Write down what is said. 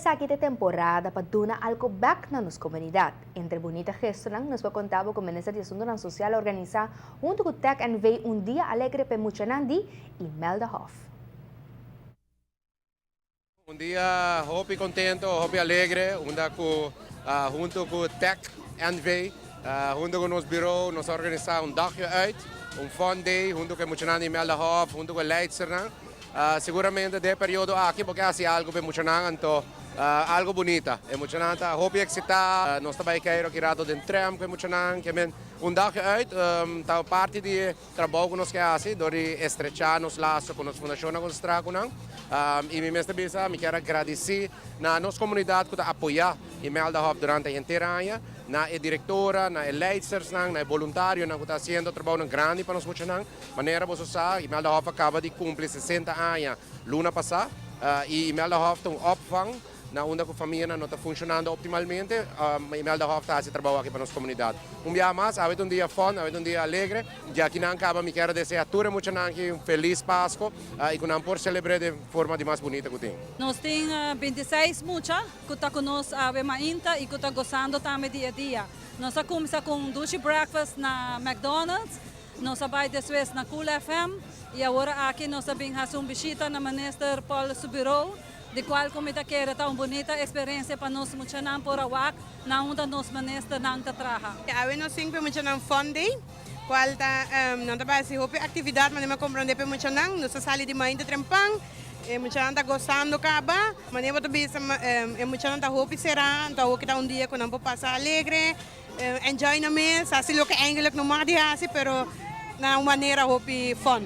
Esaki ta e temporada pa duna algo bek na nos comunidad. Entre bunita gestonan, nos por conta bo cu Minister di Asuntonan Social a organisa hunto cu Tech NV un dia alegre p'e muchanan di Imelda Hof. Un dia hopi contento, hopi alegre, unda cu hunto cu Tech NV, hunto cu nos bureau, nos a organisa un dagje uit, un fun day, hunto cu e muchanan di Imelda Hof, hunto cu e leidsternan. Seguramente den e periodo aki bo ke hasi algo pa e muchanan, anto algo bunita. E muchanan ta hopi excita, nos ta bay keiro aki rato den tram cu e muchanan, ke men un dagje uit ta parti di e trabou ku nos ke hasi dor di estrechá nos laso ku nos fundashonnan ku nos traha ku nan. I mi mester bisa mi kier a gradisí na nos komunidat ku ta apoyá Imelda Hof durante henter aña, na e direktora, na e leidstersnan, na e boluntarionan ku ta hasiendo trabounan grandi pa nos muchanan. Manera boso sa, Imelda Hof a kaba di kumpli 60 aña luna pasá i Imelda Hof ta un opvang na unda ku famianan no ta funshonando optimalmente. Imelda Hof ta hasi trabou aki pa nos komunidat. Un biaha mas, awe ta un dia fòn, awe ta un dia alegre. Di aki nan kaba mi kier a desea tur e muchanan aki un felis Pasko i ku nan por selebr'é den forma di mas bunita ku tin. Nos tin 26 mucha ku ta ku nos awe mainta i ku ta gosando tambe di e dia. Nos a kuminsá ku un dushi breakfast na McDonald's, nos a bai despues na Cool FM i awor aki nos a bin hasi un bishita na Minister Paul su bureau, di cual cu mi ta kere ta un bunita experiencia pa nos muchanan por a wak na unda nos ministernan ta traha. Awe nos tin p'e muchanan Fun Day, cual ta nan ta bay haci hopi actividad manera mi a comprende p'e muchanan. Nos ta sali di mainta trempan, e muchanan ta gozando caba. Manera bo ta bisa e muchanan ta hopi cera, anto awo ki ta un dia cu nan por pasa alegre, enjoy nan mes, haci loke eigenlijk no mag di haci, pero na un manera hopi fun.